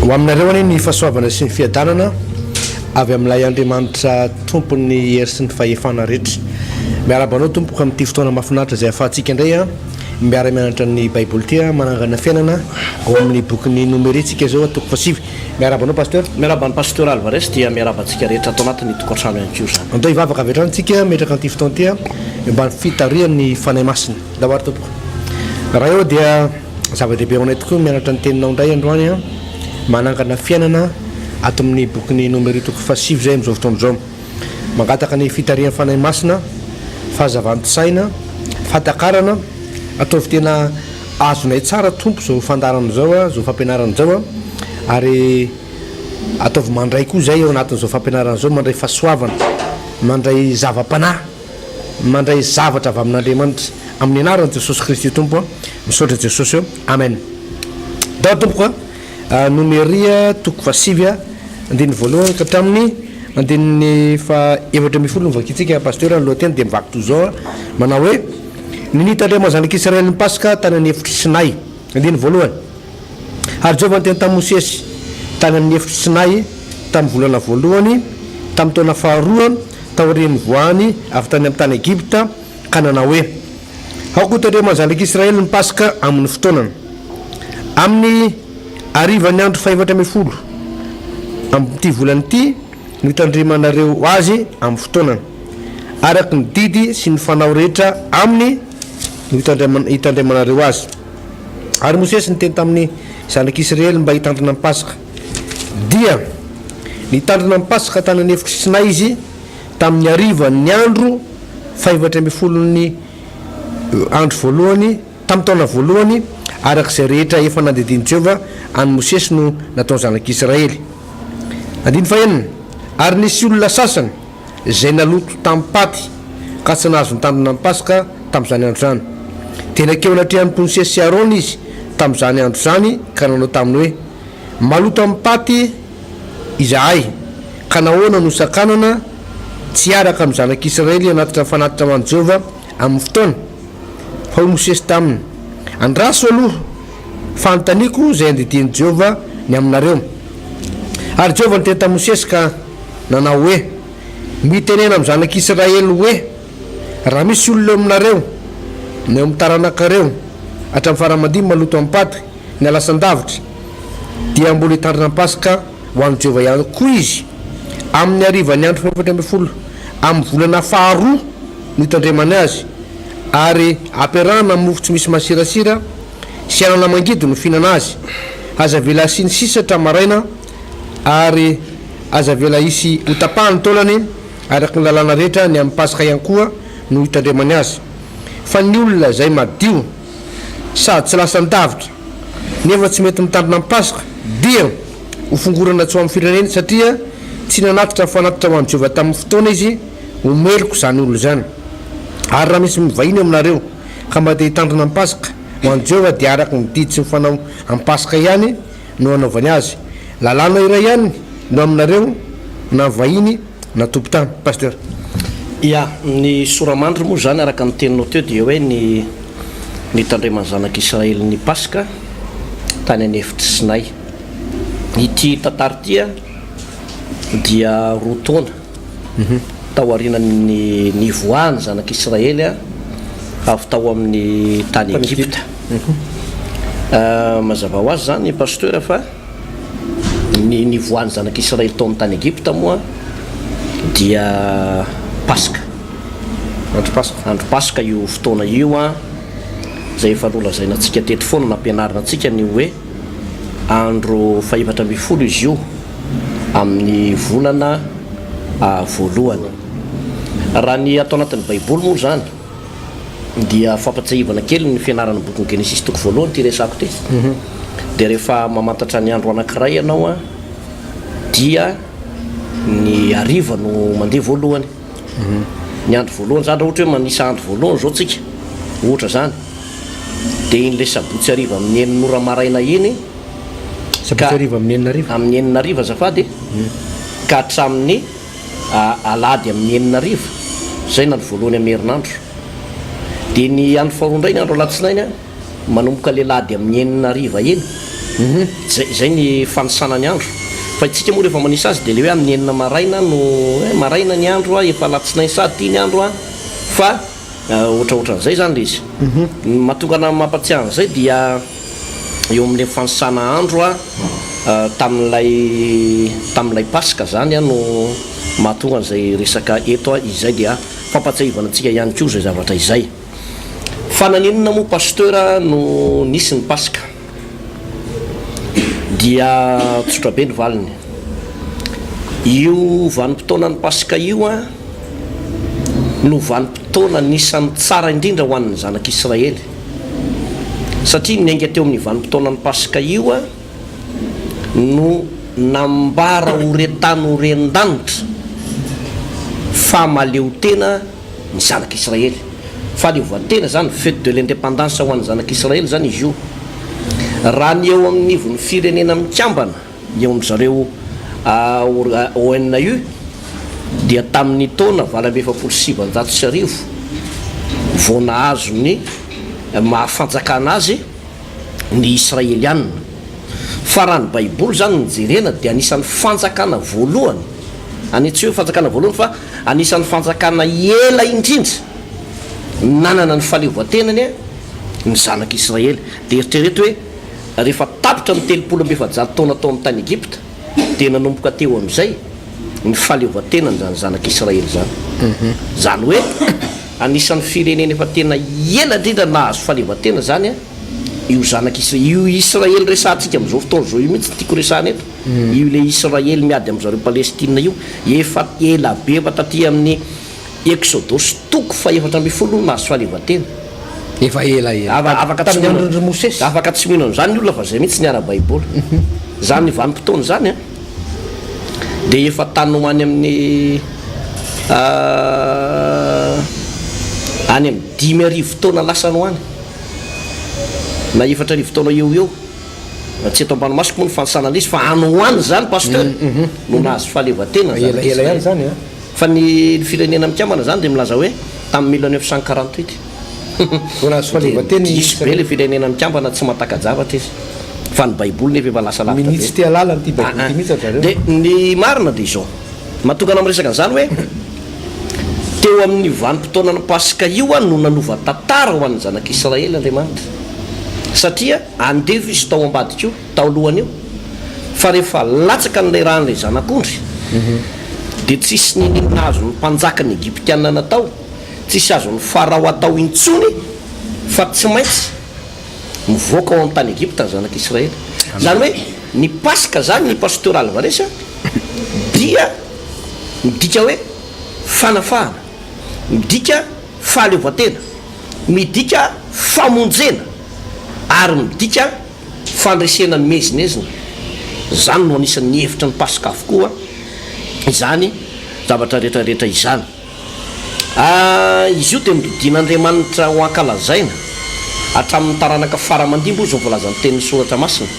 Ho aminareo anie ny fahasoavana sy ny fiadanana avy amin'ilay Andriamanitra Tompon'ny hery sy ny fahefana rehetra. Miarahaba anao tompoko amin'ity fotoana mahafinaritra izay ahafahantsika indray miara-mianatra ny Baiboly ity, manangana fiainana ao amin'ny bokin'ny Nomery tsika izao toko fahasivy. Miarahaba anao Pasteur. Miarahaba an'i Pasteur Alvarez dia miarahaba antsika rehetra ato anatin'ny tokantrano ihany koa izany. Andao hivavaka avy hatrany tsika hametraka an'ity fotoana ity eo ambany fitarihan'ny Fanahy Masina. Ndao ary tompoko. Ray ô dia zava-dehibe ho anay tokoa ny mianatra ny teninao indray androany an, manangana fiainana ato amin'ny bokin'ny Nomery toko fahasivy izay amin'izao fotoana izao. Mangataka ny fitarihan'ny Fanahy Masina, fahazavan-tsaina, fahatakarana, ataovy tena azonay tsara Tompo izao fandaharana izao, izao fampianarana izao ary ataovy mandray koa izay ao anatin'izao fampianarana izao, mandray fahasoavana, mandray zava-panahy, mandray zavatra avy amin'Andriamanitra. Amin'ny anaran'i Jesosy Kristy Tompo, misaotra Jesosy ô. Amen. Dao tompoko a. Nomeria toko fahasivy andininy voalohany ka hatramin'ny andininy faha 14 no vakintsika Pasteur ny lohateny dia mivaky toy izao manao hoe Ny nitandreman'ny zanak'Israely ny Paska tany an'efitr'i Sinay. Andininy voalohany. Ary Jehovah niteny tamin'i Mosesy tany amin'ny efitr'i Sinay tamin'ny volana voalohany tamin'ny taona faharoa taorian'ny nivoahany avy tany amin'ny tany Egypta ka nanao hoe, Aoka hotandreman'ny zanak'Israely ny Paska amin'ny fotoanany. Amin'ny harivan'ny andro fahefatra ambin'ny folo amin'ity volana ity no hitandremanareo azy amin'ny fotoanany, araka ny didy sy ny fanao rehetra aminy no hitandremanareo azy. Ary Mosesy niteny tamin'ny zanak'Israely mba hitandrina ny Paska. Dia nitandrina ny Paska tany an'efitr'i Sinay izy tamin'ny harivan'ny andro fahefatra ambin'ny folon'ny andro voalohany tamin'ny taona voalohany, araka izay rehetra efa nandidian'i Jehovah an'i Mosesy no nataon'ny zanak'Israely. Andininy fahenina, Ary nisy olona sasany izay naloto tamim-paty ka tsy nahazo nitandrina ny Paska tamin'izany andro izany. Dia nankeo anatrehan'i Mosesy sy Arona izy tamin'izany andro izany ka nanao taminy hoe, Maloto amim-paty izahay, ka nahoana no sakanana tsy hiaraka amin'ny zanak'Israely hanatitra ny fanatitra ho an'i Jehovah amin'ny fotoana? Fa hoy Mosesy taminy, Andraso aloha, fa hanontaniako izay andidian'i Jehovah ny aminareo. Ary Jehovah niteny tamin'i Mosesy ka nanao hoe, Mitenena amin'ny zanak'Israely hoe, Raha misy olona eo aminareo, na eo amin'ny taranakareo, hatramin'ny fara-aman-dimy maloto amim-paty, ny alasan-davitra, dia mbola hitandrina ny Paska ho an'i Jehovah ihany koa izy. Amin'ny harivan'ny andro fahefatra ambin'ny folo amin'ny volana faharoa no hitandremany azy, ary ampiarahana amin'ny mofo tsy misy masirasira sy anana mangidy no fihinana azy. Aza avela hasiany sisa hatramin'ny maraina, ary aza avela hisy hotapahany ny taolany, araka ny lalàna rehetra ny amin'ny Paska ihany koa no hitandremany azy. Fa ny olona izay madio sady tsy lasan-davitra nefa tsy mety mitandrina ny Paska, dia ho fongorana tsy ho amin'ny fireneny, satria tsy nanatitra fanatitra ho an'i Jehovah tamin'ny fotoana izy, ho meloka izany olona izany. Ary raha misy mivahiny eo aminareo ka mba te hitandrina ny Paska ho an'i Jehovah, dia araka ny didy sy ny fanao amin'ny Paska ihany no hanaovany azy. Lalàna iray ihany no aminareo, na vahiny na tompon-tany. Pasteur. Ya, ny sora-mandry moa izany araka ny teninao teo dia hoe ny nitandreman'ny zanak'Israely ny Paska tany an'efitr'i Sinay. Ity tantara ity dia roa taona taorian'ny nivoahan'ny zanak'Israely avy tao amin'ny tany Egypta. Mazava ho azy izany Pasteur fa ny nivoahan'ny zanak'Israely tao amin'ny tany Egypta moa dia Paska. Andro Paska. Andro Paska io fotoana io izay efa nolazaina antsika teto foana, nampianarina antsika ny hoe andro fahefatra ambin'ny folo izy io amin'ny volana voalohany. Raha ny ato anatin'ny Baiboly moa izany dia fampatsiahivana kely ny fianarana ny bokin'ny Genesisy toko voalohany ity resako ity. Dia rehefa mamantatra ny andro anankiray ianao dia ny hariva no mandeha voalohany. Ny andro voalohany izany raha ohatra hoe manisa andro voalohany izao tsika, ohatra izany, dia iny ilay sabotsy hariva amin'ny enina ora maraina iny, Sabotsy hariva amin'ny enina hariva? Amin'ny enina hariva azafady, ka hatramin'ny alahady amin'ny enina hariva, izay no andro voalohany amin'ny herinandro. Dia ny andro faharoa indray, ny andro alatsinainy, manomboka ilay alahady amin'ny enina hariva iny. Izay izay ny fanisana ny andro. Fa isika moa rehefa manisa azy dia ilay hoe amin'ny enina maraina no eh, maraina ny andro a, efa alatsinainy sady ity ny andro a, fa ohatraohatran'izay izany ilay izy. Ny mahatonga anah mampatsiahy an'izay dia eo amin'ilay fanisana andro a, tamin'ilay tamin'ilay Paska izany a no mahatonga an'izay resaka eto a, izay dia fampatsiahivana antsika ihany koa izay zavatra izay. Fa naninona moa Pasteur no nisy ny Paska? Dia tsotra be ny valiny. Io vanim-potoanan'ny Paska io no vanim-potoana anisan'ny tsara indrindra ho an'ny zanak'Israely. Satria niainga teo amin'ny vanim-potoanan'ny Paska io no nambara ho re tany ho ren-danitra fa mahaleo tena ny zanak'Israely. Fahaleovantena izany, fête de l'indépendance ho an'ny zanak'Israely izany izy io. Raha ny eo amin'ny ivon'ny firenena mikambana, eo amin-dry zareo ONU, dia tamin'ny taona 1948 vao nahazo ny maha fanjakana azy ny Israelianina. Fa raha ny Baiboly izany no jerena dia anisan'ny fanjakana voalohany, any tsy hoe fanjakana voalohany fa anisan'ny fanjakana ela indrindra nanana ny fahaleovantenany ny zanak'Israely. Dia eritrereto hoe rehefa tapitra ny 430 taona tao amin'ny tany Egypta dia nanomboka teo amin'izay ny fahaleovantenan'izany zanak'Israely izany. Izany hoe anisan'ny firenena efa tena ela indrindra nahazo fahaleovantena izany io zanak'Israely, io Israely resahantsika amin'izao fotoana izao io mihitsy no tiako resahana eto, io ilay Israely miady amin-dry zareo Palestina io, efa ela be efa taty amin'ny Eksodosy toko faha-14 no nahazo fahaleovantena. Efa ela ela. Afaka tsy Tamin'ny mino, andron-dry Mosesy. afaka tsy mino an'izany ny olona fa izay mihitsy ny ara-baiboly. Izany vanim-potoana izany an, dia efa tany ho any amin'ny any amin'ny 5000 taona lasa any ho any, na 4000 taona eo ho eo, tsy eto ambany masoko moa ny fanisana an'izy fa any ho any izany Pasteur no nahazo fahaleovantena ny Ela ela ihany zanak'Israely. izany an. Fa ny firenena mikambana izany dia milaza hoe tamin'ny 1948. Vao nahazo fahaleovantena i Diso be ilay firenena mikambana tsy mahataka-javatra izy. Fa ny baiboly nefa efa lasa lavitra be. Minia tsy te hahalala an'ity baiboly ity mihitsy ry zareo. Dia ny marina dia izao. Mahatonga anao miresaka an'izany hoe teo amin'ny vanim-potoanan'ny Paska io no nanova tantara ho an'ny zanak'Israely Andriamanitra. Satria andevo izy tao ambadika io, tao alohan'io. Fa rehefa latsaka an'ilay ràn'ilay zanak'ondry, dia tsisy niniana azon'ny mpanjakan'ny Egyptiana natao, tsisy azon'ny Farao atao intsony fa tsy maintsy mivoaka ao amin'ny tany Egypta ny zanak'Israely. Izany hoe ny Paska izany, ny Pasteur Alvarez dia midika hoe fanafahana, midika fahaleovantena, midika famonjena ary midika fandresena ny miezinezina. Izany no anisan'ny hevitry ny Paska avokoa izany zavatra rehetra rehetra izany. Izy io dia nodidian'Andriamanitra ho ankalazaina hatramin'ny taranaka fara aman-dimby hoy izao voalazan'ny tenin'ny Soratra Masina.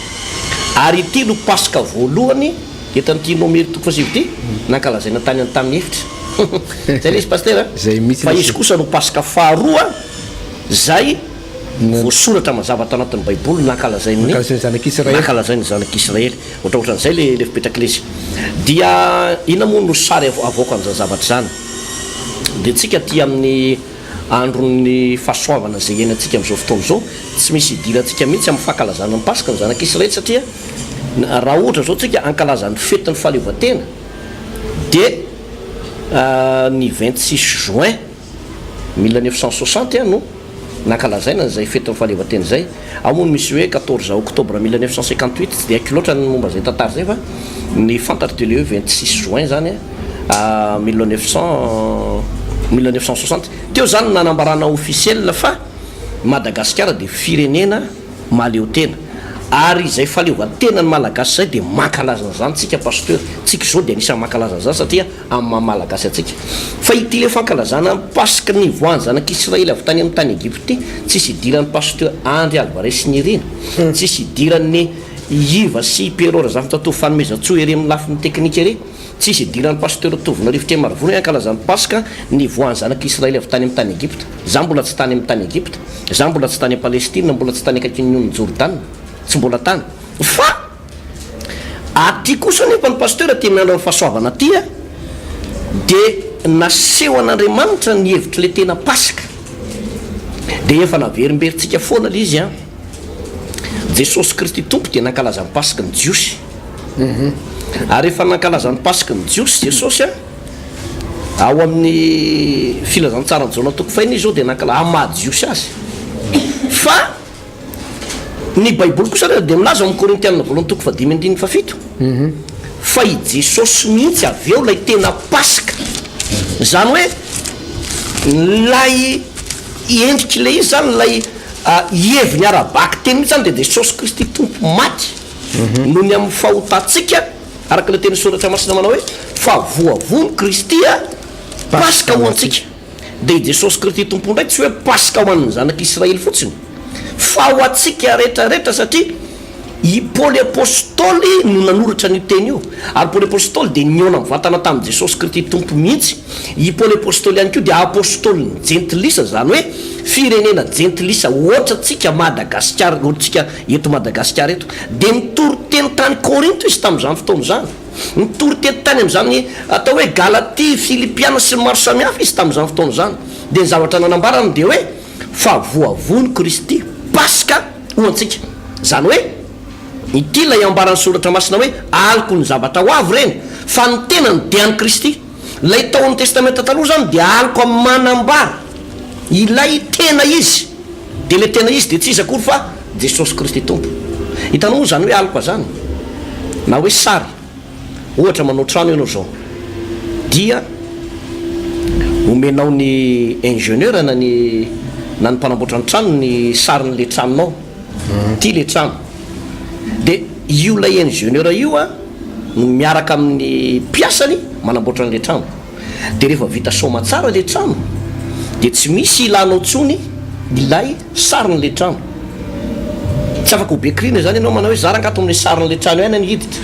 Ary ity no Paska voalohany eto amin'ity Nomery toko fahasivy ity nankalazaina tany an-tany efitra. Izay ilay izy Pasitera a! Fa izy kosa no Paska faharoa izay voasoratra mazava tao anatin'ny Baiboly nankalazain'ny nankalazain'ny zanak'Israely. Ohatraohatran'izay le le fipetrak'ilay izy. Dia inona moa no sary avoaka an'izany zavatra izany? Dia tsika aty amin'ny andron'ny fahasoavana izay iainantsika amin'izao fotoana izao, tsy misy idirantsika mihitsy amin'ny fankalazana ny Paska ny zanak'Israely satria raha ohatra izao tsika hankalaza ny fetin'ny fahaleovantena dia ny 26 juin 1960 no nankalazaina izay fetin'ny fahaleovantena izay. Ao moa no misy hoe 14 octobre 1958, tsy dia haiko loatra ny momba izay tantara izay fa ny fantatro dia ilay hoe 26 juin izany 1960. Teo izany no nanambarana officiel fa Madagasikara dia firenena mahaleo tena. Ary izay fahaleovantenan'ny Malagasy izay dia mankalaza an'izany tsika Pasteur. Tsika izao dia anisan'ny mankalaza an'izany satria amin'ny maha Malagasy antsika. Fa ity ilay fankalazana ny Paska nivoahan'ny zanak'Israely avy tany amin'ny tany Egypta ity, tsisy idiran'ny Pasteur Andry Alvarez Nirina, tsisy idiran'ny Iva sy Pierrot Razafinjatovo Fanomezantsoa ery amin'ny lafiny teknika ery, tsisy idiran'ny Pasteur Tovonarivo Tremarivono hoe hankalaza ny Paska nivoahan'ny zanak'Israely avy tany amin'ny tany Egypta. Za mbola tsy tany amin'ny tany Egypta, za mbola tsy tany Palestina, mbola tsy tany akaikin'ny onin'i Jordana, tsy mbola tany. Fa aty kosa anefa ny Pasteur aty amin'ny andron'ny fahasoavana aty a, dia nasehon'Andriamanitra ny hevitr'ilay tena Paska. Dia efa naverimberintsika foana ilay izy an. Jesosy Kristy Tompo dia nankalaza ny Paska ny Jiosy. Ary rehefa nankalaza ny Paska ny Jiosy Jesosy an, ao amin'ny Filazantsaran'i Jaona toko fahiny izy izao dia nankalaza, amin'ny maha Jiosy azy. Fa Ny Baiboly kosa anefa dia milaza ao amin'ny Korintiana voalohany toko fahadimy andininy fahafito fa i Jesosy mihitsy avy eo ilay tena Paska. Izany hoe ilay endrik'ilay izy izany, ilay heviny ara-bakiteny mihitsy izany dia Jesosy Kristy Tompo maty noho ny amin'ny fahotantsika, araka ilay tenin'ny Soratra Masina manao hoe fa voavono Kristy Paska ho antsika. Dia i Jesosy Kristy Tompo indray tsy hoe Paska ho an'ny zanak'Israely fotsiny, fa ho antsika rehetra rehetra satria i Paoly Apostoly no nanoratra an'io teny io, ary Paoly Apostoly dia nihaona mivantana tamin'i Jesosy Kristy Tompo mihitsy. I Paoly Apostoly ihany koa dia Apostolin'ny jentilisa, izany hoe firenena jentilisa hoatra antsika Madagasikara, hoatr'tsika eto Madagasikara eto. Dia nitory teny tany Korinto izy tamin'izany fotoana izany. Nitory teto tany amin'izany atao hoe Galatia, Filipiana sy ny maro samihafa izy tamin'izany fotoana izany. Dia ny zavatra nanambarany dia hoe fa voavono Kristy, Paska ho antsika. Izany hoe ity ilay ambaran'ny Soratra Masina hoe aloky ny zavatra ho avy ireny, fa ny tenany dia an'i Kristy. Ilay tao amin'ny Testamenta Taloha izany dia aloka manambara ilay tena izy. Dia ilay tena izy dia tsy iza akory fa Jesosy Kristy Tompo. Hitanao moa izany hoe aloka izany? Na hoe sary. Ohatra manao trano ianao izao, dia omenao ny ingénieur na ny na ny mpanamboatra ny trano ny sarin'ilay tranonao. Ity ilay trano. Dia io ilay ingénieur io an, no miaraka amin'ny mpiasany manamboatra an'ilay trano. Dia rehefa vita soamatsara ilay trano dia tsy misy ilanao intsony ilay sarin'ilay trano. Tsy afaka ho be kirina izany ianao manao hoe za rangaha ato amin'ilay sarin'ilay trano ihany no hiditra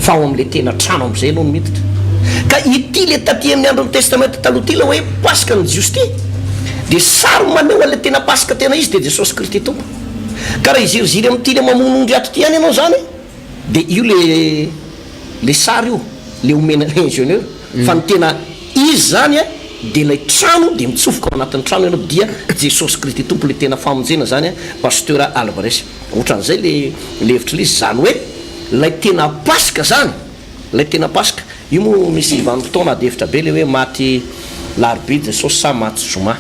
fa ao amin'ilay tena trano amin'izay ianao no miditra. Ka ity ilay taty amin'ny andron'ny testamenta taloha ity ilay hoe paska ny jiosy ity dia sary maneho an'ilay tena paska tena izy dia Jesosy Kristy Tompo. Ka raha hiziriziry amin'ity ilay mamono ondry ato ity ihany ianao izany dia io ilay Le sary io le omena ny ingénieur fa ny tena izy zany a de ilay trano de mitsofoka ao anatin'ny trano ianao dia Jesosy Kristy Tompo le tena famonjena zany a Pasteur Alvarez otran'izay le le hevitry le izy zany hoe lay tena paska zany lay tena paska io moa misy vanim-potoana ady hevitra be le hoe maty larobia Jesosy sa maty zoma.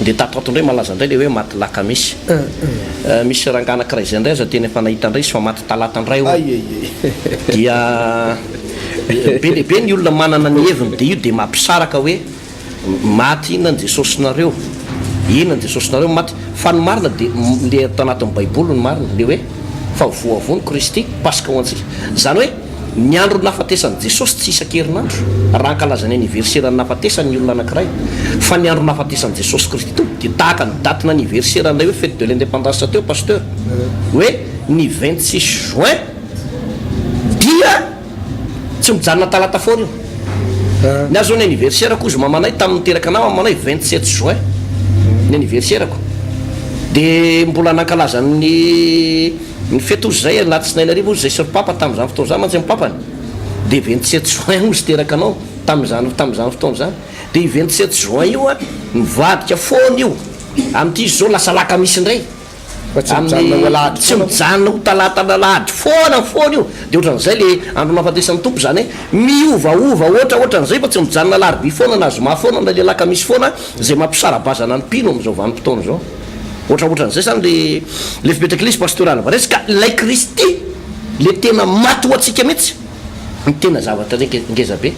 Dia tato ato indray malaza indray ilay hoe maty lakamisy. Misy rangahy anankiray izay indray aza tena efa nahita indray izy fa maty talata indray hono. Dia be dia be ny olona manana ny heviny dia io dia mampisaraka hoe maty inona ny Jesosinareo? Inona ny Jesosinareo maty? Fa ny marina dia ilay ato anatin'ny baiboly ny marina, ilay hoe fa voavono Kristy, Paska ho antsika. Izany hoe Ny andro nahafatesan'i Jesosy tsy isan-kerinandro, raha ankalaza ny anniverseran'ny nahafatesany ny olona anankiray, fa ny andro nahafatesan'i Jesosy Kristy Tompo dia tahaka ny datin'anniverseran'ilay hoe fête de l'indépendance teo Pasteur, hoe ny 26 juin dia tsy mijanona talata foana io. Ny ahy zao ny anniverserako hozy mamanay tamin'ny niteraka anah mamanay 27 juin ny anniverserako dia mbola nankalaza ny Ny fety ozy zay alatsinainy hariva ozy zay sy ry papa tamin'izany fotoana izany mantsy ny papany dia 27 juin ozy teraka anao tamin'izany tamin'izany fotoana izany dia io 27 juin io a mivadika foana io amin'ity izy zao lasa alakamisy indray Fa tsy mijanona ho alahady tsy foana. mijanona ho talata na alahady foana foana io dia ohatran'izay le andro nahafatesan'ny Tompo izany hoe miovaova ohatra ohatran'izay fa tsy mijanona alarobia foana na zoma foana na le alakamisy foana izay mampisara-bazana ny mpino amin'izao vanim-potoana izao. Ohatraohatran'izay zany le le fipetraky lesy Pasteur Alvarez ka ilay Kristy le tena maty ho antsika mihitsy no tena zavatra ngeza be.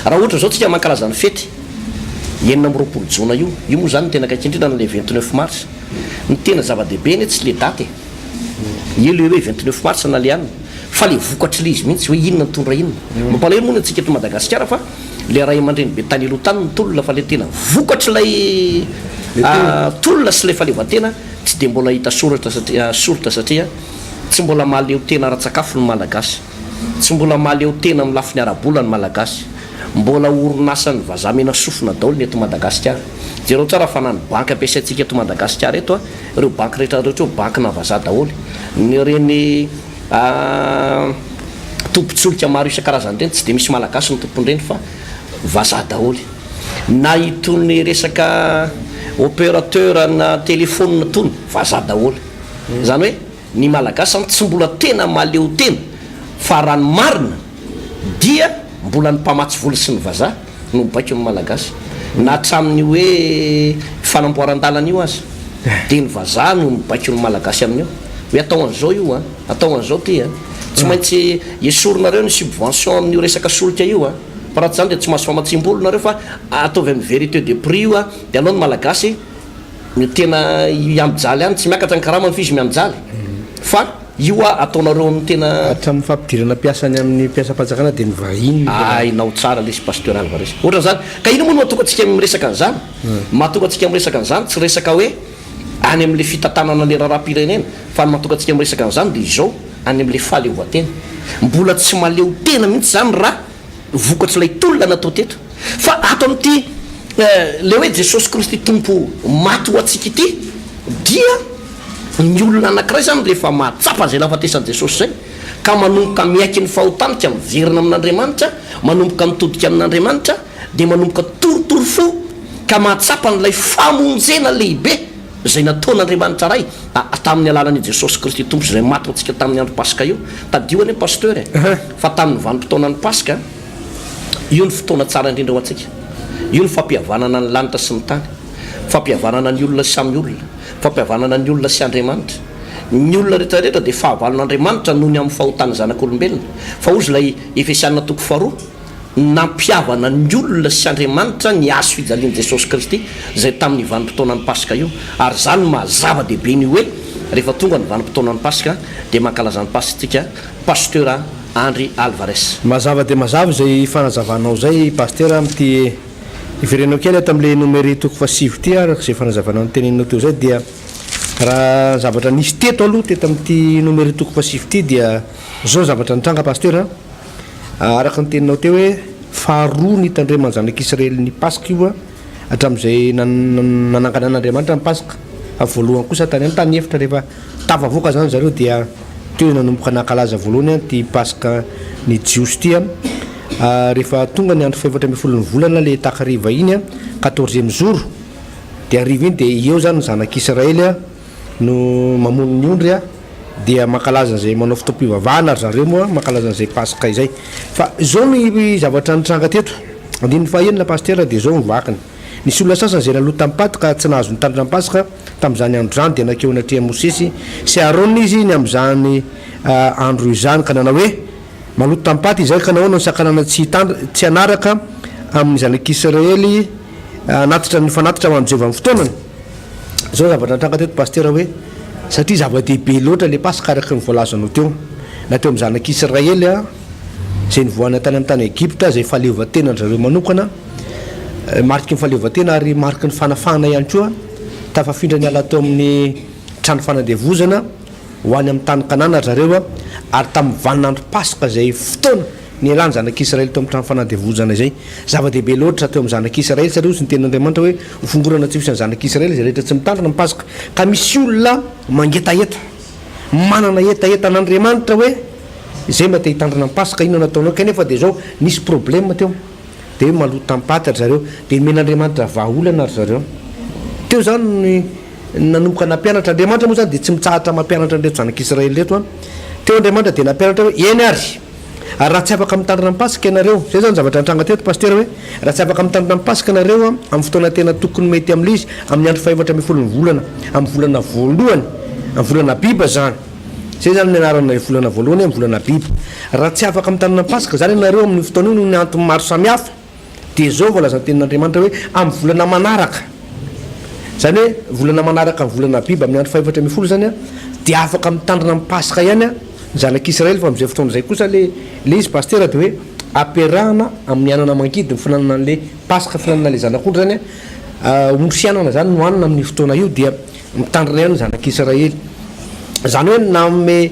Raha ohatra zao tsika mankalaza ny fety 26 jona io, io moa zany no tena akaiky indrindra an'ilay 29 mars. Ny tena zava-dehibe anie tsy le daty e. Io le hoe 29 mars na le anona fa le vokatr'le izy mihitsy hoe inona nitondra inona. Mampalahelo moa ny antsika eto Madagasikara fa Le ray aman-dreny be tany aloha tany ny tolona fa le tena vokatr'ilay tolona sy ilay fahaleovantena tsy dia mbola hita soratra satria soritra satria tsy mbola mahaleo tena ara-tsakafo ny Malagasy, tsy mbola mahaleo tena amin'ny lafiny ara-bola ny Malagasy, mbola orinasan'ny vazaha mena sofina daholo ny eto Madagasikara. Jereo tsara fa na ny banky ampiasaintsika eto Madagasikara eto, ireo banky rehetra rehetra ireo bankina vazaha daholo, ny ireny. Tobin-tsolika maro isan-karazany ireny, tsy dia misy Malagasy no tompon'ireny fa vazaha daholo. Na itony resaka opérateur na téléphone itony, vazaha daholo. Izany hoe ny Malagasy izany tsy mbola tena mahaleo tena fa raha ny marina dia mbola ny mpamatsy vola sy ny vazaha no mibaiko ny Malagasy. Na hatramin'ny hoe fanamboaran-dalana io aza dia ny vazaha no mibaiko ny Malagasy amin'io. Hoe atao an'izao io an, atao an'izao ity an. Tsy maintsy esorinareo ny subvention amin'io resaka solika io an. Fa raha tsy izany dia tsy mahazo famatsiam-bola nareo fa ataovy amin'ny vérité de prix io an, dia aleo ny Malagasy no tena hihamijaly any, tsy miakatra ny karamany fa izy mihamijaly. Fa. Io a ataonareo amin'ny tena. Hatramin'ny fampidirana mpiasa any amin'ny mpiasam-panjakana dia ny vahiny no tena. Hainao tsara lesy Pasteur Alvarez. Ohatran'izany. Ka inona moa no mahatonga antsika miresaka an'izany? Mahatonga antsika miresaka an'izany tsy resaka hoe any amin'ilay fitantanana ilay raharaham-pirenena fa ny mahatonga antsika miresaka an'izany dia izao, any amin'ilay fahaleovantena. Mbola tsy mahaleo tena mihitsy izany raha vokatr'ilay tolona natao teto. Fa ato amin'ity ilay hoe Jesosy Kristy Tompo maty ho antsika ity dia ny olona anankiray izany rehefa mahatsapa izay nahafatesan'i Jesosy izay ka manomboka miaiky ny fahotany ka miverina amin'Andriamanitra, manomboka mitodika amin'Andriamanitra dia manomboka torotoro fo ka mahatsapa an'ilay famonjena lehibe izay nataon'Andriamanitra Ray tamin'ny alalan'i Jesosy Kristy Tompo izay maty ho antsika tamin'ny andro Paska io. Tadidio anie Pasteur e, fa tamin'ny vanim-potoanan'ny Paska, io ny fotoana tsara indrindra ho antsika. Io ny fampihavanana ny lanitra sy ny tany, fampihavanana ny olona samy olona, fampihavanana ny olona sy Andriamanitra. Ny olona rehetra rehetra dia fahavalon'Andriamanitra noho ny amin'ny fahotan'ny zanak'olombelona. Fa hozy ilay Efesiana toko faharoa, Nampihavana ny olona sy Andriamanitra ny hazo fijalian'i Jesosy Kristy, izay tamin'ny vanim-potoanan'ny Paska io. Ary izany no maha zava-dehibe ny hoe rehefa tonga ny vanim-potoanan'ny Paska dia mankalaza ny Pasitsika, Pasteur Andry Alvarez. Mazava dia mazava izay fanazavanao izay Pasitera amin'ity hiverenao kely ato amin'ilay Nomery toko fahasivy ity araka izay fanazavana noteneninao teo izay dia raha zavatra nisy teto aloha teto amin'ity Nomery toko fahasivy ity dia izao ny zavatra nitranga Pasitera a. Araka ny teninao teo hoe faharoa nitandreman'ny zanak'Israely ny Paska io hatramin'izay nananganan'Andriamanitra ny Paska. Fa voalohany kosa tany amin'ny tany efitra rehefa tafavoaka izany zareo dia teo nanomboka nankalaza voalohany ity Paska ny Jiosy ity. Rehefa tonga ny andro fahefatra ambin'ny folon'ny volana ilay takariva iny, quatorzième jour, dia hariva iny dia eo izany ny zanak'Israely no mamono ny ondry dia mankalaza an'izay manao fotoam-pivavahana ry zareo moa mankalaza an'izay Paska izay. Fa izao ny zavatra nitranga teto, andininy fahaenina Pasitera dia izao ny vakiny, Nisy olona sasany izay naloa tamin'ny paty ka tsy nahazo nitandrina ny Paska tamin'izany andro izany, dia nankeo anatrehan'i Mosesy sy Arona izy ny amin'izany andro izany ka nanao hoe, Maloto tamin'ny paty izahay ka nahoana no sakanana tsy hitandr, tsy hanaraka amin'ny zanak'Israely hanatitra ny fanatitra ho an'i Jehovah amin'ny fotoanany? Izao ny zavatra nitranga teto Pasitera hoe, satria zava-dehibe loatra ilay Paska araka ny voalazanao teo, na teo amin'ny zanak'Israely izay nivoahana tany amin'ny tany Egypta, izay fahaleovantenan-dry zareo manokana, mariky ny fahaleovantena ary mariky ny fanafahana ihany koa, tafafindra niala teo amin'ny trano fanandevozana ho any amin'ny tany Kanana ry zareo, ary tamin'ny vaninandro Paska izay fotoana nialan'ny zanak'Israely teo amin'ny trano fanandevozana izay. Zava-dehibe loatra teo amin'ny zanak'Israely satria hoy ny tenin'Andriamanitra hoe ho fongorana tsy ho isan'ny zanak'Israely izay rehetra tsy mitandrina ny Paska. Ka misy olona mangetaheta, manana hetaheta an'Andriamanitra hoe izay mba te hitandrina ny Paska, inona no ataonao? Kanefa dia izao, nisy problème teo. Dia hoe maloto tamin'ny-paty ry zareo. Dia nomen'Andriamanitra vahaolana ry zareo. Teo izany ny nanomboka nampianatra. Andriamanitra moa izany dia tsy mitsahatra mampianatra an'ireto zanak'Israely ireto an. Teo Andriamanitra dia nampianatra hoe, eny ary, ary raha tsy afaka mitandrina ny Paska ianareo, izay izany ny zavatra nitranga teto Pasitera hoe, raha tsy afaka mitandrina ny Paska ianareo an, amin'ny fotoana tena tokony mety amin'ilay izy, amin'ny andro faha-efatrambin'ny volana, amin'ny volana voalohany, amin'ny volana Abiba izany. Izay izany ny anaran'ilay volana voalohany amin'ny volana Abiba. Raha tsy afaka mitandrina ny Paska izany ianareo amin'io fotoana io noho ny antony maro samihafa, dia izao no voalazan'ny Tenin'Andriamanitra hoe, amin'ny volana manaraka, izany hoe volana manaraka ny volana Abiba amin'ny andro faha-14 izany, dia afaka mitandrina ny Paska ihany ny zanak'Israely, fa amin'izay fotoana izay kosa ilay ilay izy Pasitera dia hoe ampiarahana amin'ny anana mangidy ny fihinanana an'ilay Paska, fihinanana ilay zanak'ondry izany, ondry sy anana izany no hanina amin'io fotoana io, dia Mitandrina ihany ny zanak'Israely. Izany hoe nanome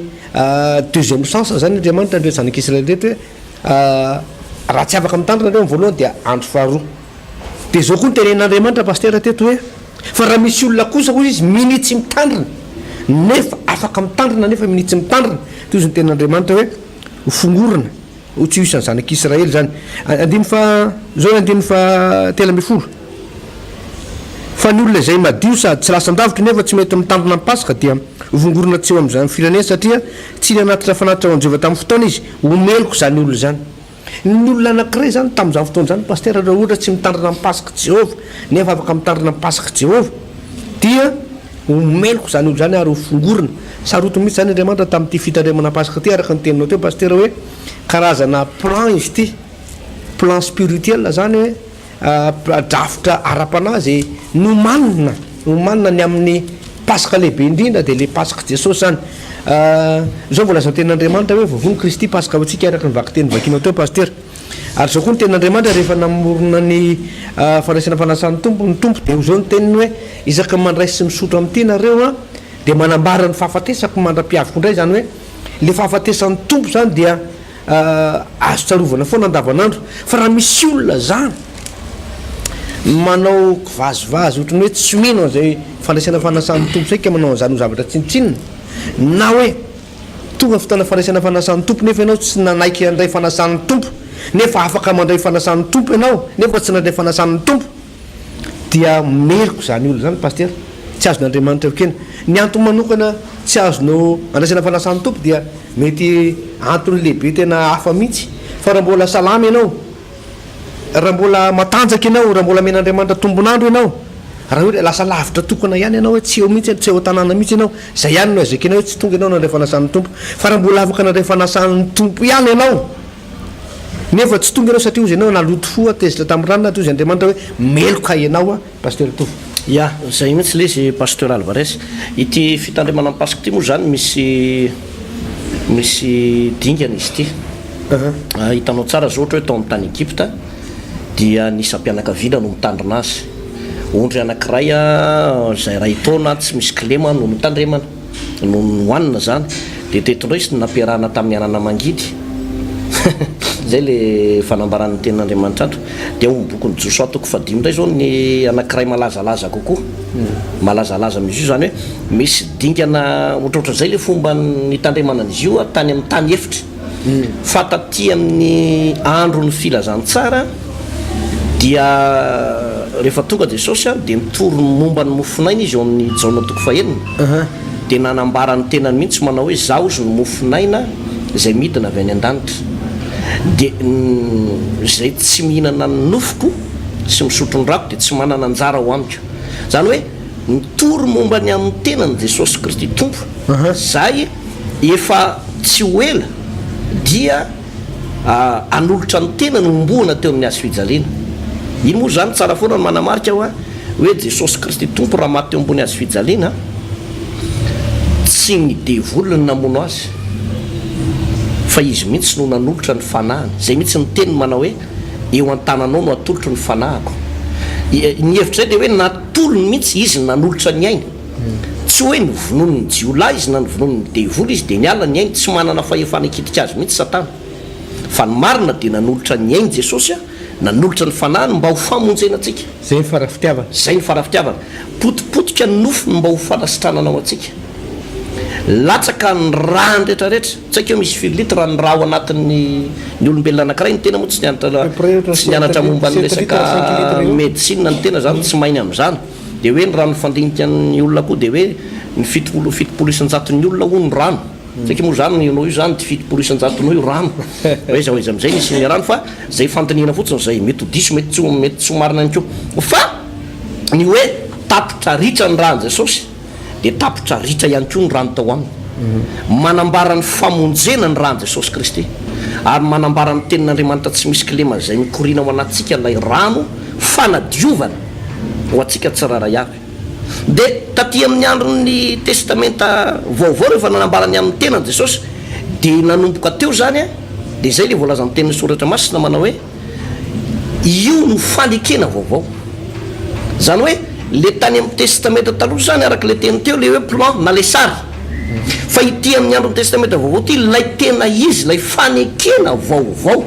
deuxième chance izany Andriamanitra an'ireo zanak'Israely ireto hoe raha tsy afaka mitandrina nareo amin'ny voalohany dia andro faharoa. Dia izao koa no tenenin'Andriamanitra Pasitera teto hoe fa raha misy olona kosa hoy izy minia tsy mitandrina. Nefa afaka mitandrina nefa minia tsy mitandrina. Toy izy ny tenin'Andriamanitra hoe ho fongorina, ho tsy ho isan'ny zanak'Israely izany. Andininy faha, izao ny andininy faha 13. Fa ny olona izay madio sady tsy lasan-davitra nefa tsy mety mitandrina ny Paska dia ho fongorina tsy eo amin'izany firenena satria tsy nanatitra fanatitra ho an'i Jehovah tamin'ny fotoana izy. Ho meloka izany olona izany. Ny olona anankiray izany tamin'izany fotoana izany, Pasitera, raha ohatra tsy mitandrina ny Pask'i Jehovah, nefa afaka mitandrina ny Pask'i Jehovah, dia ho meloka izany olona izany ary ho fongorina. Sarotiny mihitsy izany Andriamanitra tamin'ity fitandremana Paska ity, araka ny teninao teo, Pasitera, hoe karazana plan izy ity, plan spirituel izany hoe, Drafitra ara-panahy izay nomanina, nomanina ny amin'ny Paska lehibe indrindra dia ilay Pask'i Jesosy izany. Izao voalazan'ny tenin'Andriamanitra hoe voavono Kristy Paska ho antsika araka ny vakiteny vakinao teo Pasitera. Ary izao koa ny tenin'Andriamanitra rehefa namorona ny fandraisana fanasan'ny Tompo ny Tompo dia izao ny teniny hoe isaky ny mandray sy misotro amin'ity nareo an dia manambara ny fahafatesako mandra-piaviko indray izany hoe ilay fahafatesan'ny Tompo izany dia Azo tsarovana foana andavanandro fa raha misy olona zany manao kivazivazy ohatran'ny hoe tsy mino an'izay fandraisana fanasan'ny Tompo zay ka manao an'izany ho zavatra tsinontsinona na hoe tonga fotoana fandraisana fanasan'ny Tompo nefa ianao tsy nanaiky handray fanasan'ny Tompo nefa afaka mandray fanasan'ny Tompo ianao nefa tsy nandray fanasan'ny Tompo dia meloka izany olona izany Pasitera, tsy azon'Andriamanitra ekena. Ny antony manokana tsy azonao andraisana fanasan'ny Tompo dia mety antony lehibe tena hafa mihitsy, fa raha mbola salama ianao, raha mbola matanjaka ianao, raha mbola amen'Andriamanitra tombon'andro ianao, raha hoe lasa lavitra tokana ihany ianao hoe tsy eo mihitsy, tsy eo an-tanàna mihitsy ianao, izay ihany no azo ekena hoe tsy tonga ianao nandray fanasan'ny Tompo, fa raha mbola afaka nandray fanasan'ny Tompo ihany ianao, Nefa tsy tonga ianao satria hozy ianao naloto fo tezitra tamin'ny rano na hozy Andriamanitra hoe meloka ianao a Pasteur Tovo. Ya, zay mihitsy le izy Pasteur Alvarez. Ity fitandremana ny Paska ity moa zany misy misy dingana izy ity. Hitanao tsara zao ohatra hoe tao amin'ny tany Egypta dia ny isam-pianakaviana no mitandrina azy. Ondry anankiray izay iray taona tsy misy kilema no notandremana. no nohanina zany de teto indray izy nampiarahana tamin'ny anana mangidy zay le fanambaran'ny tenin'Andriamanitra ato de ao amin'ny bokin'i Josoa toko fahadimy indray zao ny anankiray malazalaza kokoa malazalaza amin'izy io zany hoe misy dingana ohatrohatran'izay le fomba nitandremana an'izy io tany amin'ny tany efitra Fa taty amin'ny andron'ny filazantsara dia rehefa tonga Jesosy dia nitory ny momba ny mofon'aina Izy eo amin'ny Jaona toko fahenina dia nanambara ny tenany mihitsy manao hoe Izaho ozy no mofon'aina izay midina avy any an-danitra dia izay tsy mihinana ny nofoko sy misotro ny rako dia tsy manana anjara ao amiko. Izany hoe nitory momba ny amin'ny tenany Jesosy Kristy Tompo izay Efa tsy ho ela dia hanolotra ny tenany hombohana teo amin'ny hazo fijaliana. Iny moa izany tsara foana ny manamarika hoa hoe Jesosy Kristy Tompo raha maty teo ambony hazo fijaliana, tsy ny devoly no namono Azy fa Izy mihitsy no nanolotra ny fanahiny. Izay mihitsy ny teniny manao hoe eo an-tananao no atolotro ny fanahiko. Ny hevitr'izay dia hoe natolony mihitsy, Izy no nanolotra ny ainy. Tsy hoe novonoin'ny jiolahy izy na novonoin'ny devoly izy dia niala ny ainy, tsy manana fahefana hikitika azy mihitsy satana. Fa ny marina dia nanolotra ny ainy Jesosy nanolotra ny fanahiny mba ho famonjena antsika. Zay ny fara-fitiavana. Zay ny fara-fitiavana. Potipotika ny nofony mba ho fanasitranana ho antsika. Latsaka ny rany rehetra rehetra. Tsy haiko hoe misy firy litre ny rà ao anatin'ny ny olombelona anankiray, ny tena moa tsy nianatra tsy nianatra momba ny resaka médecine ny tena zany tsy mainy amin'izany. Dia hoe ny rano fandinika ny olona koa dia hoe ny 70 70 isan-jaton'ny olona hono rano. Saika moa izany ianao io izany 70 isan-jatonao io rano. Hoe aiza ho aiza amin'izay ny hisian'ny rano fa izay fandinihana fotsiny izay. Mety ho diso, mety tsy ho mety tsy ho marina ihany koa. Fa ny hoe tapitra ritra ny ran'i Jesosy dia tapitra ritra ihany koa ny rano tao aminy. Manambara ny famonjena ny ran'i Jesosy Kristy. Ary manambara ny tenin'Andriamanitra tsy misy kilema izay mikoriana ao anatintsika ilay rano fanadiovana ho antsika tsirairay avy. Dia taty amin'ny andron'ny Testamenta Vaovao rehefa nanambara ny amin'ny tenany Jesosy dia nanomboka teo izany dia izay ilay voalazan'ny tenin'ny Soratra Masina manao hoe io no fanekena vaovao. Izany hoe le tany amin'ny Testamenta Taloha izany araka ilay teny teo ilay hoe plan na ilay sary. Fa ity amin'ny andron'ny Testamenta Vaovao ity ilay tena izy, ilay fanekena vaovao.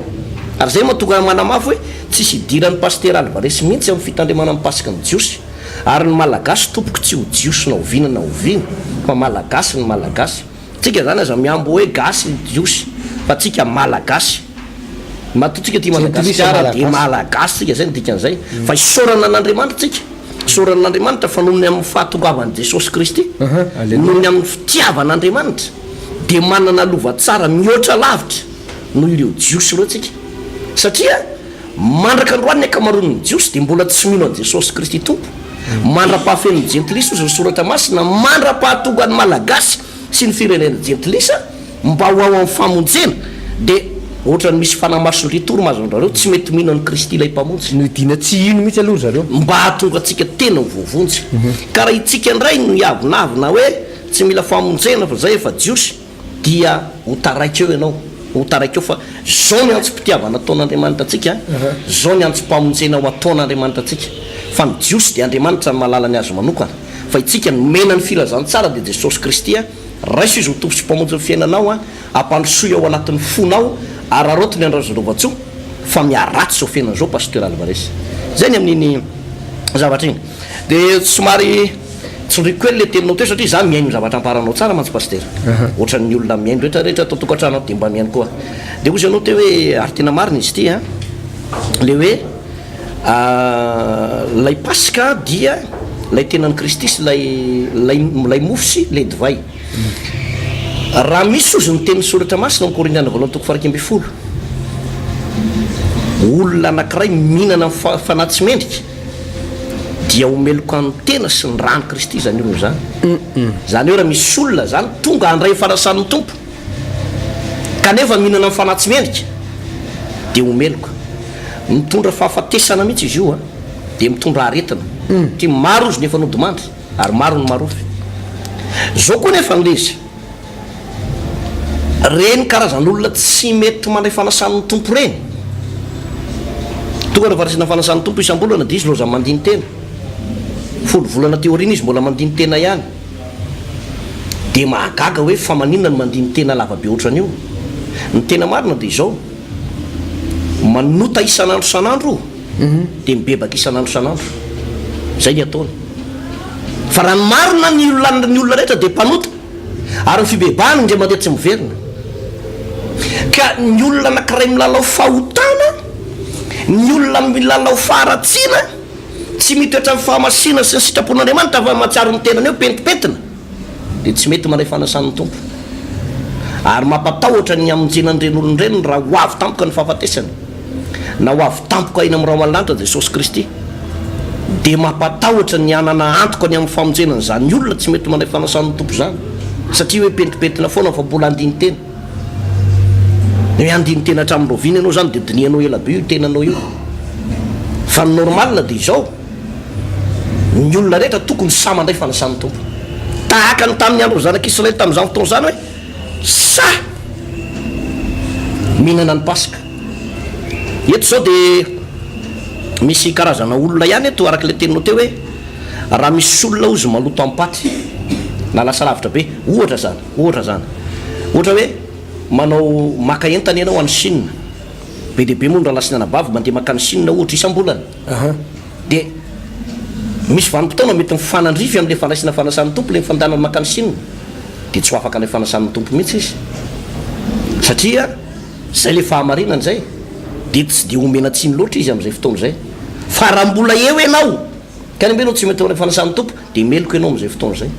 Ary izay no mahatonga ahy manamafy hoe Tsisy idiran'i Pasitera Alvarez mihitsy amin'ny fitandremana ny Paska ny Jiosy. Ary ny Malagasy tompoko tsy ho Jiosy na oviana na oviana fa Malagasy ny Malagasy. Tsika zany aza mihambo hoe gasy jiosy fa tsika malagasy. Matoa tsika aty Madagasikara dia malagasy tsika zay no dikan'izay. Fa isaorana an'Andriamanitra tsika. Isaorana an'Andriamanitra fa noho ny amin'ny fahatongavan'i Jesosy Kristy, noho ny amin'ny fitiavan'Andriamanitra dia manana lova tsara mihoatra lavitra noho ireo jiosy ireo tsika. Satria Mandraka androany ny ankamaroan'ny Jiosy dia mbola tsy mino an'i Jesosy Kristy Tompo. Mandra-pahafenon'ny Jentilisa ozy ny Soratra Masina, mandra-pahatonga ny Malagasy sy ny firenena Jentilisa mba ho ao amin'ny famonjena, dia ohatran'ny misy fanahy mason-dritory mahazo an-drareo, tsy mety mino an'i Kristy ilay Mpamonjy. Nodina tsy hino mihitsy aloha ry zareo. Mba hahatonga antsika tena ho voavonjy. Ka raha itsika indray no hiavonavona hoe tsy mila famonjena fa zay efa Jiosy, dia ho taraiky eo ianao, ho taraiky eo fa zao ny antsom-pitiavana ataon'Andriamanitra antsika, zao ny antsom-pamonjena ho ataon'Andriamanitra antsika. Fa ny Jiosy dia Andriamanitra no mahalala ny azy manokana, fa itsika nomena ny filazantsara dia Jesosy Kristy, raiso Izy ho Tompo sy Mpamonjy ny fiainanao, ampandrosoy ao anatin'ny fonao, araraoty ny andrazon-dRovatsoa fa miharatsy izao fiainana izao Pasteur Alvarez. Zay ny amin'iny zavatra iny. Dia somary. Tsindriako kely le teninao teo satria za mihaino ny zavatra ambaranao tsara mantsy Pasitera. Ohatran'ny olona mihaino rehetra rehetra ato an-tokantrano ato dia mba mihaino koa. Dia hozy ianao teo hoe ary tena marina izy ity an, le hoe ilay Paska dia ilay tenan'i Kristy sy ilay ilay ilay mofo sy ilay divay. Raha misy hozy ny tenin'ny Soratra Masina ao amin'ny Korintiana voalohany toko faha-11, olona anankiray mihinana ny fanahy tsy mendrika, dia ho meloka ny tena sy ny ran'i Kristy izany olona izany. Izany hoe raha misy olona izany tonga handray ny fanasan'ny Tompo kanefa mihinana ny fanahy tsy mendrika dia ho meloka. Mitondra fahafatesana mihitsy izy io dia mitondra aretina. Satria maro izy no efa nodimandry ary maro ny marofy. Izao koa anefa ny izy. Reny karazan'olona tsy mety mandray fanasan'ny Tompo reny. Tonga rehefa raisina fanasan'ny Tompo isam-bolana dia izy loza mandini-tena. Folo volana aty aoriana izy mbola mandini-tena ihany. Dia mahagaga hoe fa maninona no mandini-tena lava be ohatran'io. Ny tena marina dia izao, manota isan'andro isan'andro o, dia mibebaka isan'andro isan'andro. Izay ny ataony. Fa raha ny marina ny olona ny olona rehetra dia mpanota. Ary ny fibebahana indray mandeha tsy miverina. Ka ny olona anankiray milalao fahotana, ny olona milalao faharatsiana, tsy mitoetra amin'ny fahamasinana sy ny sitrapon'Andriamanitra fa mahatsiaro ny tenany hoe pentimpentina, dia tsy mety mandray fanasan'ny Tompo. Ary mampatahotra ny hamonjena an'ireny olona ireny raha ho avy tampoka ny fahafatesana. Na ho avy tampoka eny amin'ny rahona lanitra Jesosy Kristy, dia mampatahotra ny hanana antoka ny amin'ny famonjena an'izany olona tsy mety mandray fanasan'ny Tompo izany, satria hoe pentimpentina foana fa mbola handini-tena. Ny hoe handini-tena hatramin'ny rahoviana ianao izany dia dinihanao ela be io tenanao io. Fa ny normal dia izao, ny olona rehetra tokony sahy mandray fanasan'ny Tompo. Tahaka ny tamin'ny andron'ny zanak'Israely tamin'izany fotoana izany hoe, Sahy mihinana ny Paska. Eto izao dia misy karazana olona ihany eto araka ilay teninao teo hoe raha misy olona hozy maloto am-paty na lasa lavitra be, ohatra izany, ohatra izany, ohatra hoe manao maka entana ianao any Chine, be dia be moa ny rahalahy sy ny anabavy mandeha mankany Chine ohatra isam-bolana, dia misy vanim-potoana mety mifanandrify amin'ilay fandraisana fanasan'ny Tompo ilay mifandanana mankany Chine, dia tsy ho afaka ilay fanasan'ny Tompo mihitsy izy satria izay ilay fahamarinana izay, dia tsy dia omena tsiny loatra izy amin'izay fotoana izay. Fa raha mbola eo ianao, kanefa ianao tsy mety mandray fanasan'ny Tompo, dia meloka ianao amin'izay fotoana izay.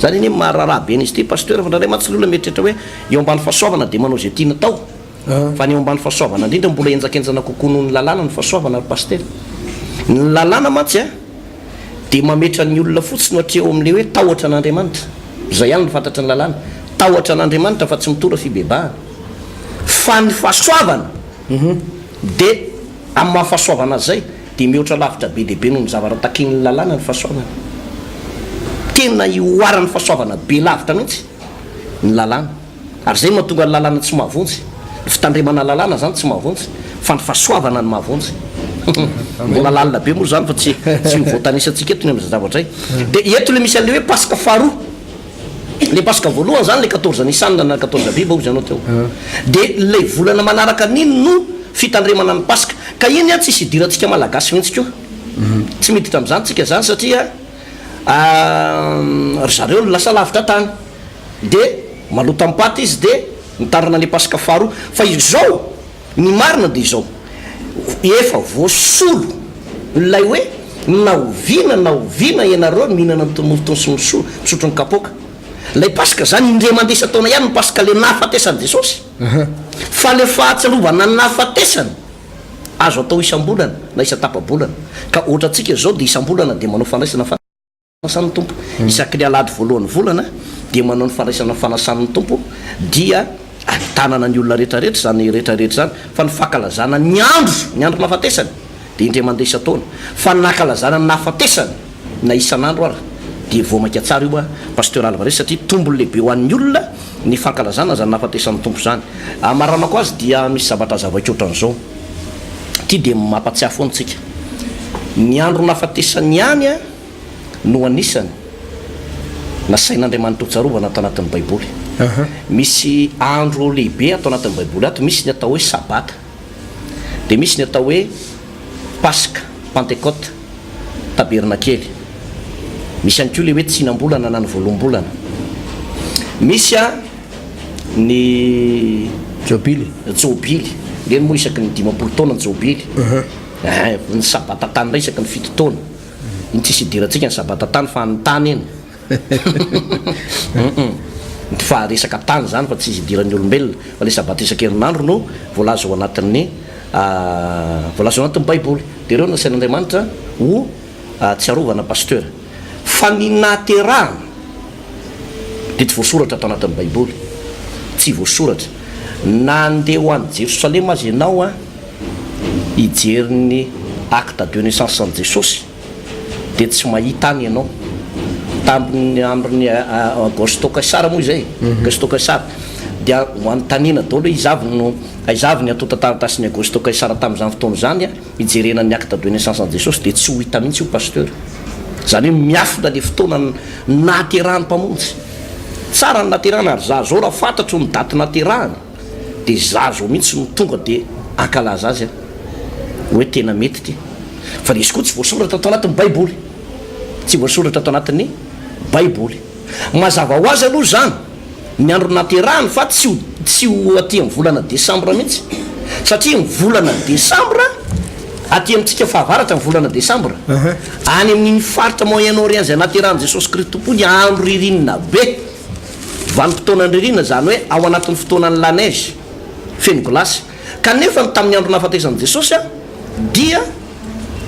Izany anie maharaharaha be an'izy ity Pasteur, fa indraindray mantsy ny olona mieritreritra hoe eo ambany fahasoavana dia manao izay tiana atao. Fa ny eo ambany fahasoavana indrindra mbola henjakenjana kokoa noho ny lalàna ny fahasoavana ry Pasitera. Ny lalàna mantsy a, dia mametra ny olona fotsiny hatreo amin'ilay hoe tahotra an'Andriamanitra. Izay ihany no fantatry ny lalàna. Tahotra an'Andriamanitra fa tsy mitondra fibebahana. Fa ny fahasoavana dia amin'ny maha fahasoavana azy izay dia mihoatra lavitra be dia be noho ny zavatra takian'ny lalàna ny fahasoavana. Tena ihoaran'ny fahasoavana be lavitra mihitsy ny lalàna. Ary izay no mahatonga ny lalàna tsy mahavonjy. Ny fitandremana lalàna izany tsy mahavonjy, fa ny fahasoavana no mahavonjy. Mbola lalina be moa izany fa tsy tsy ho voatanisantsika eto ny amin'izay zavatra izay. Dia eto ilay misy an'ilay hoe Paska faharoa. Ilay Paska voalohany izany ilay quatorze Nissan na quatorze Abiba hozy ianao teo. Dia ilay volana manaraka an'iny no fitandremana ny Paska. Ka iny an tsisy idirantsika Malagasy mihitsy koa. Tsy miditra amin'izany tsika izany satria ry zareo no lasa lavitra tany. Dia maloto am-paty izy dia mitandrina ny Paska faharoa. Fa izao, ny marina dia izao, efa voasolo ilay hoe na oviana na oviana ianareo mihinana ny mofo sy misotro ny kapoaka. Ilay Paska izany indray mandeha isan-taona ihany ny Paska ilay nahafatesan'i Jesosy. Fa ilay fahatsiarovana ny nahafatesany azo atao isam-bolana na isan-tapa-bolana. Ka ohatra antsika izao dia isam-bolana dia manao fandraisana fanasan'ny Tompo. Isaky ny alahady voalohan'ny volana dia manao ny fandraisana fanasan'ny Tompo dia anentanana ny olona rehetra rehetra izany rehetra rehetra izany. Fa ny fankalazana ny andro, ny andro nahafatesany dia indray mandeha isan-taona. Fa ny nankalazana ny nahafatesany na isan'andro ara dia vao mainka tsara io Pasteur Alvarez satria tombony lehibe ho an'ny olona ny fankalazana izany nahafatesan'ny Tompo izany. Hamaranako azy dia misy zavatra hazavaiko ohatran'izao. Ity dia mampatsiahy foana antsika. Ny andro nahafatesany ihany no anisany nasain'Andriamanitra hotsarovana ato anatin'ny Baiboly. Misy andro lehibe ato anatin'ny Baiboly ato, misy ny atao hoe Sabata. Dia misy ny atao hoe Paska, Pantekote, Tabernakely. Misy ihany koa ilay hoe tsinam-bolana na ny voaloham-bolana. Misy ny Jobily. Jobily. Ireny moa isaky ny 50 taona ny jobily. Eh, ny sabata tany indray isaky ny fito taona. Iny tsisy idirantsika ny sabata tany fa ny tany iny. Fa resaka tany izany fa tsy idiran'ny olombelona. Fa ilay sabata isan-kerinandro no voalaza ao anatin'ny voalaza ao anatin'ny baiboly. Dia ireo no nasain'Andriamanitra ho tsiarovana Pasteur. Fa ny nahaterahana dia tsy voasoratra ato anatin'ny baiboly. Tsy voasoratra. Na handeha ho any Jerosalema aza ianao an, hijery ny acte de naissance an'i Jesosy dia tsy mahita any ianao. Tamin'ny andron'i Augusto Kaisara moa izay, Augusto Kaisara, dia ho anontaniana daholo hoe iza avy no, aiza avy ny antontan-taratasin'i Augusto Kaisara tamin'izany fotoana izany hijerena ny acte de naissance an'i Jesosy dia tsy ho hita mihitsy io Pasteur. Izany hoe miafina ilay fotoana nahaterahan'ny Mpamonjy. Tsara ny nahaterahana ary za zao raha fantatro ny daty nahaterahany dia za zao mihitsy no tonga dia hankalaza azy aho hoe tena mety ity. Fa izy koa tsy voasoratra ato anatin'ny baiboly. Tsy voasoratra ato anatin'ny baiboly. Mazava ho azy aloha izany ny andro naterahany fa tsy ho tsy ho aty amin'ny volana desambra mihitsy. Satria ny volana desambra aty amintsika fahavaratra ny volana desambra. Any amin'iny faritra Moyen Orient izay naterahan'i Jesosy Kristy Tompo iny andro ririnina be. Vanim-potoanan'ny ririnina izany hoe ao anatin'ny fotoanan'ny la neige, feno gilasy. Kanefa ny tamin'ny andro nahafatesan'i Jesosy dia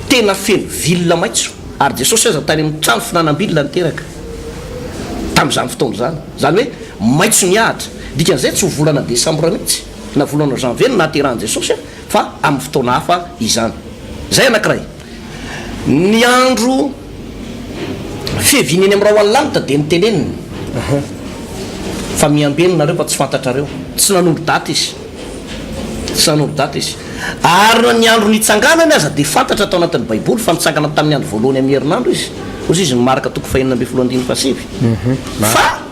tena feno vilona maitso, ary Jesosy aza tany amin'ny trano fihinanam-bilona niteraka tamin'izany fotoana izany. Izany hoe maitso ny ahitra. Dikan'izay tsy ho volana desambra mihitsy na volana janvier no nahaterahan'i Jesosy fa amin'ny fotoana hafa izany. Izay anankiray. Ny andro fiaviany eny amin'ny rahon'ny lanitra dia noteneniny fa miambena nareo fa tsy fantatrareo. Tsy nanondro daty izy. Tsy nanondro daty izy. Ary na ny andro nitsanganany aza dia fantatra tao anatin'ny Baiboly fa nitsangana tamin'ny andro voalohany amin'ny herinandro izy. Hoy izy ny Marka toko fahenina ambinifolo andininy fahasivy. Fa.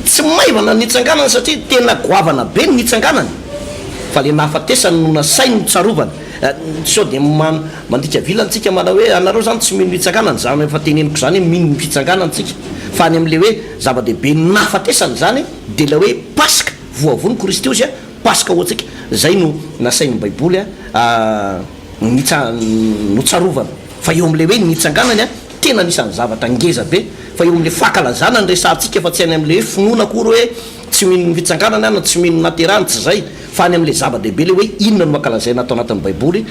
Tsy maivana ny nitsanganany satria tena goavana be ny nitsanganany fa le nahafatesany no nasainy notsarovana. Sao dia mandika vilany tsika manao hoe anareo zany tsy mino hitsanganana, zany efa teneniko zany hoe mino ny fitsanganana tsika fa any amle hoe zava-dehibe ny nahafatesany zany dia le hoe paska voavono Kristy ozy paska ho antsika zay no nasain'ny baiboly nitsa notsarovana fa eo amle hoe nitsanganany Tena anisan'ny zavatra ngeza be fa eo amin'ilay fankalazana no resahantsika fa tsy any amin'ilay hoe finoana akory hoe tsy mino ny fitsanganana aho na tsy mino ny naterahany, tsy izay fa any amin'ilay zava-dehibe ilay hoe inona no ankalazaina ato anatin'ny baiboly,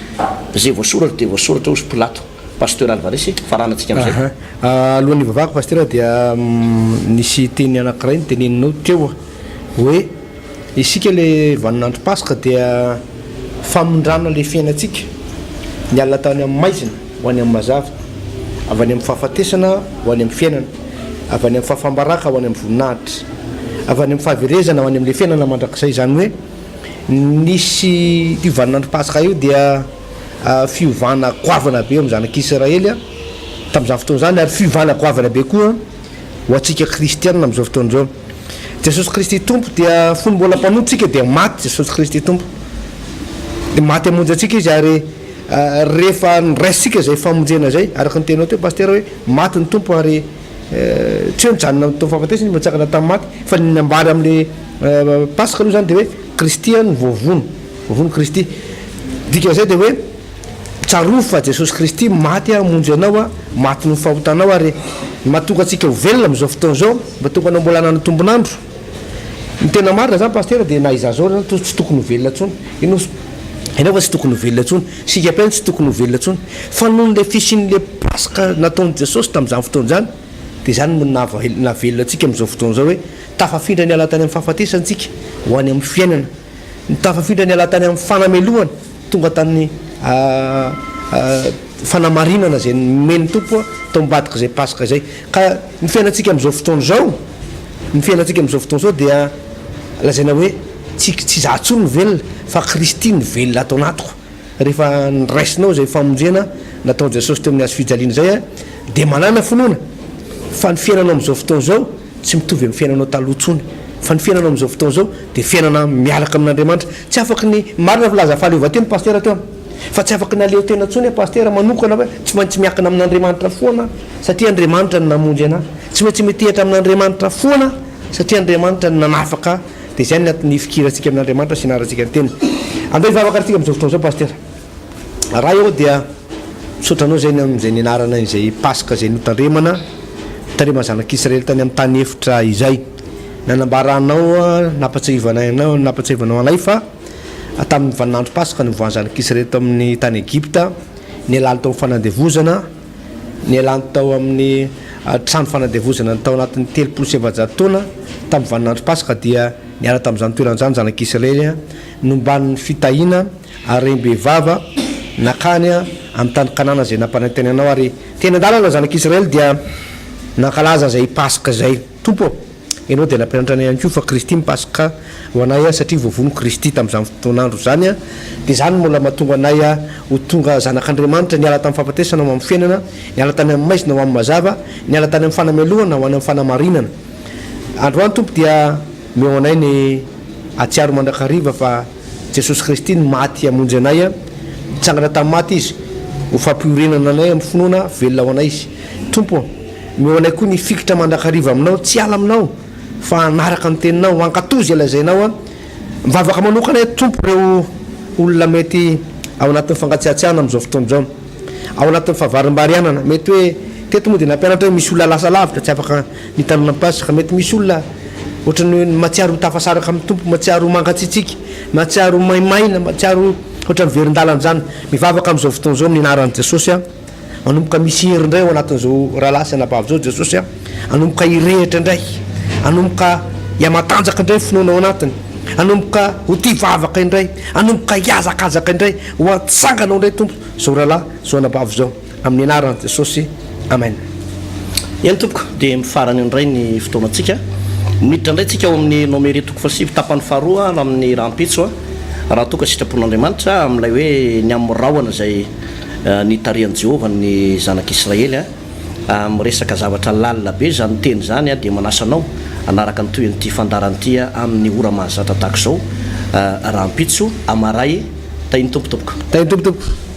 izay voasoratra dia voasoratra hozy Pilato. Pasteur Alvarez, faranantsika amin'izay. Aha. Alohan'ny hivavahako Pasteur dia nisy teny anankiray noteneninao teo hoe isika ilay vaninandro Paska dia famindrana ilay fiainantsika niala tany amin'ny maizina. ho any amin'ny mazava, avy any amin'ny fahafatesana ho any amin'ny fiainana, avy any amin'ny fahafaham-baraka ho any amin'ny voninahitra, avy any amin'ny fahaverezana ho any amin'ilay fiainana mandrakizay. Izany hoe nisy io vaninandro Paska io dia fiovana goavana be eo amin'ny zanak'Israely tamin'izany fotoana izany ary fiovana goavana be koa ho antsika kristianina amin'izao fotoana izao. Jesosy Kristy Tompo dia fony mbola mpanompo tsika dia maty Jesosy Kristy Tompo. Dia maty hamonjy antsika Izy ary. rehefa noraisintsika izay famonjena izay, araka ny teninao teo Pasitera hoe maty ny Tompo ary tsy hoe nijanona tao fahafatesana izy fa nitsangana tamin'ny maty, fa ny nambara amin'ilay Paska aloha izany dia hoe Kristy no voavono, voavono Kristy. Dikan'izay dia hoe tsarovy fa Jesosy Kristy maty hamonjy anao, maty noho ny fahotanao ary ny mahatonga antsika ho velona amin'izao fotoana izao, mahatonga anao mbola hanana tombon'andro. Ny tena marina zany Pasitera dia na izaho zao zany tsy tokony ho velona intsony. Ianao ianao fa tsy tokony ho velona intsony. Isika mpihaino tsy tokony ho velona intsony. Fa noho ilay fisian'ilay Paska nataon'i Jesosy tamin'izany fotoana izany dia izany no nahavelona antsika amin'izao fotoana izao hoe tafafindra niala tany amin'ny fahafatesana isika ho any amin'ny fiainana. Tafafindra niala tany amin'ny fanamelohana tonga tany fanamarinana izay nomen'ny Tompo tao ambadik'izay Paska izay. Ka ny fiainantsika amin'izao fotoana izao, ny fiainantsika amin'izao fotoana izao dia lazaina hoe tsy tsy izaho intsony no velona fa Kristy no velona ato anatiko. Rehefa noraisinao izay famonjena nataon'i Jesosy teo amin'ny hazo fijaliana izay dia manàna finoana fa ny fiainanao amin'izao fotoana izao tsy mitovy amin'ny fiainanao taloha intsony fa ny fiainanao amin'izao fotoana izao dia fiainana miaraka amin'Andriamanitra. Tsy afaky ny, marina fa laza fahaleovantena Pasitera teo fa tsy afaky naleo tena intsony aho Pasitera manokana hoe tsy maintsy miankina amin'Andriamanitra foana aho satria Andriamanitra no namonjy anah. Tsy maintsy mitehitra amin'Andriamanitra foana aho satria Andriamanitra no nanafaka ahy. Dia izay ny antony ifikirantsika amin'Andriamanitra sy ianarantsika ny teniny. Andao hivavaka ary tsika amin'izao fotoana izao Pasitera. Ray ô dia misaotra anao izay ny amin'izay nianarana izay Paska izay notandremana, notandreman'ny zanak'Israely tany amin'ny tany efitra izay. Nanambaranao, nampatsiahivanay anao, nampatsiahivanao anay fa tamin'ny vaninandro Paska nivoahan'ny zanak'Israely tao amin'ny tany Egypta, nialany tao amin'ny fanandevozana, nialany tao amin'ny trano fanandevozana tao anatin'ny 430 taona, tamin'ny vaninandro Paska dia niala tamin'izany toerana izany ny zanak'Israely, nomban'ny fitahiana harem-bevava nankany amin'ny tany Kanana izay nampanantenainao, ary teny an-dalana ny zanak'Israely dia nankalaza izay Paska izay. Tompo ô, Ianao dia nampianatra anay ihany koa fa Kristy ny Paska ho anay satria voavono Kristy tamin'izany fotoan'andro izany, dia izany no mbola mahatonga anay ho tonga zanak'Andriamanitra, niala tamin'ny fahafatesana ho amin'ny fiainana, niala tany amin'ny maizina ho amin'ny mazava, niala tany amin'ny fanamelohana ho any amin'ny fanamarinana. Androany Tompo dia omeo anay ny hahatsiaro mandrakariva fa Jesosy Kristy no maty hamonjy anay, nitsangana tamin'ny maty Izy ho fampiorenana anay amin'ny finoana, velona ho anay Izy. Tompo ô, omeo anay koa ny hifikitra mandrakariva Aminao, tsy hiala Aminao, fa hanaraka ny Teninao, hankatò izay lazainao. Mivavaka manokana aho Tompo ireo olona mety ao anatin'ny fangatsiatsiahana amin'izao fotoana izao, ao anatin'ny fahavarimbarianana, mety hoe teto moa dia nampianatra hoe misy olona lasa lavitra tsy afaka Ny Paska, mety misy olona ohatran'ny hoe mahatsiaro ho tafasaraka amin'ny Tompo, mahatsiaro ho mangatsiatsiaka, mahatsiaro ho maimaina, mahatsiaro ohatran'ny verin-dalana izany. Mivavaka amin'izao fotoana izao amin'ny anaran'i Jesosy aho. Manomboka misy hery indray ao anatin'izao rahalahy sy anabavy izao Jesosy a. Hanomboka hirehitra indray, hanomboka hihamatanjaka indray ny finoana ao anatiny, hanomboka ho tia vavaka indray, hanomboka hihazakazaka indray, ho atsangana ao indray Tompo izao rahalahy, izao anabavy izao. Amin'ny anaran'i Jesosy, Amen. Eny tompoko, dia mifarana eo indray ny fotoanantsika. Miditra indray tsika ao amin'ny Nomery toko fahasivy tapany faharoa amin'ny rahampitso raha toa ka sitrapon'Andriamanitra, amin'ilay hoe ny amin'ny rahona izay nitarihan'i Jehovah ny zanak'Israely. Miresaka zavatra lalina be izany teny izany dia manasa anao hanaraka ny tohin'ity fandaharana ity amin'ny ora mahazatra tahaka izao rahampitso, amaray. Tahin'ny Tompo tompoko. Tahin'ny Tompo tompoko.